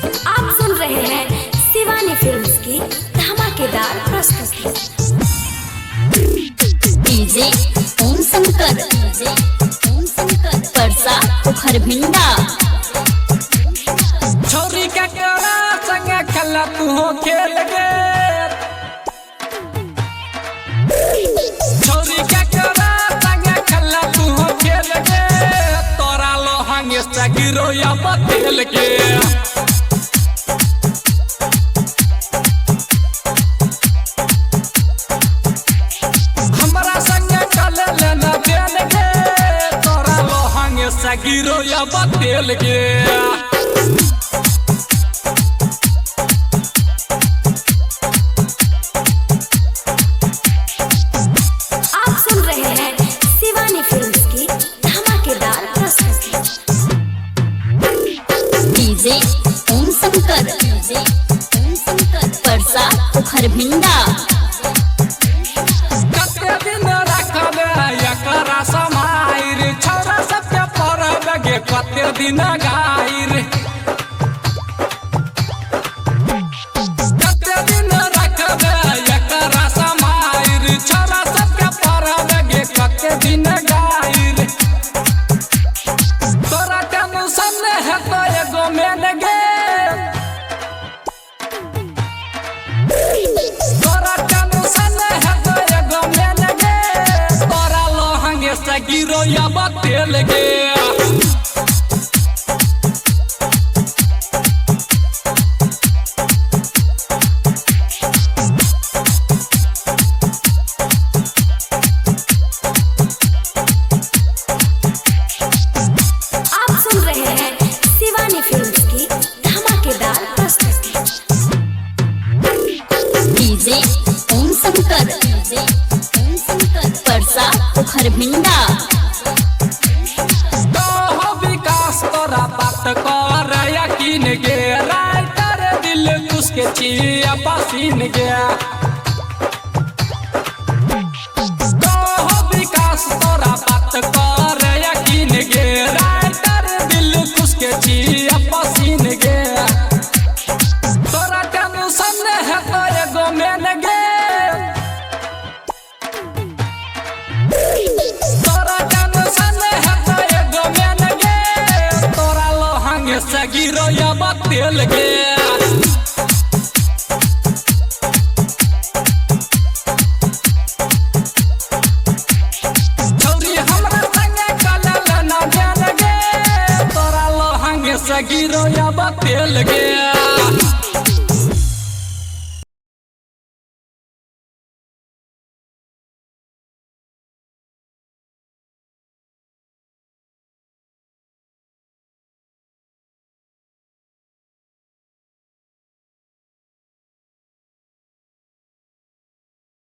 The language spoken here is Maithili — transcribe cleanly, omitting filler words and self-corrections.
आप सुन रहे हैं शिवानी फिल्म्स की धमाकेदार प्रस्तुति। डीजे ओम शंकर, डीजे ओम शंकर, परसा पोखरभिंडा। छोरी के करा संग खेला तू हो खेल गे। छोरी के करा संग खेला तू हो खेल गे। तोरा लोहंग से गिरो या बतेल के। हमरा संग चल लेना देन गे। तोरा लोहंग से गिरो या बतेल के। आप सुन रहे हैं शिवानी फिल्म्स की धमाकेदार प्रस्तुति। डीजे ओम शंकर, डीजे ओम शंकर, परसा पोखरभिंडा। कते दिन रखबे एकरा समाइर, छौरा सबके परब गे कते दिन गाइर। कते दिन रखबे एकरा समाइर, छौरा सबके परब गे कते दिन गाइर। तोरा टेंशन हेतो एगो मेन गे। तोरा टेंशन हेतो एगो मेन गे। तोरा लोहंगे से गिरो या बतेल गे। आप सुन रहे हैं शिवानी फिल्म्स की धमाकेदार प्रस्तुति। डीजे ओम शंकर, डीजे ओम शंकर, परसा पोखरभिंडा। कहो विकास तोरा बात कर यकीन गे। राइटर दिल खुश के छिया पसीन गे। कहो विकास तोरा बात कर यकीन गे। राइटर दिल खुश के छिया पसीन गे। तोरा टेंशन हेतो एगो मेन गे। तोरा टेंशन हेतो एगो मेन गे। तोरा लोहंग से गिरो या बतेल गे। छौरी हमरा संगे कलल ना देन गे। तोरा लोहंग से गिरो या बतेल गे।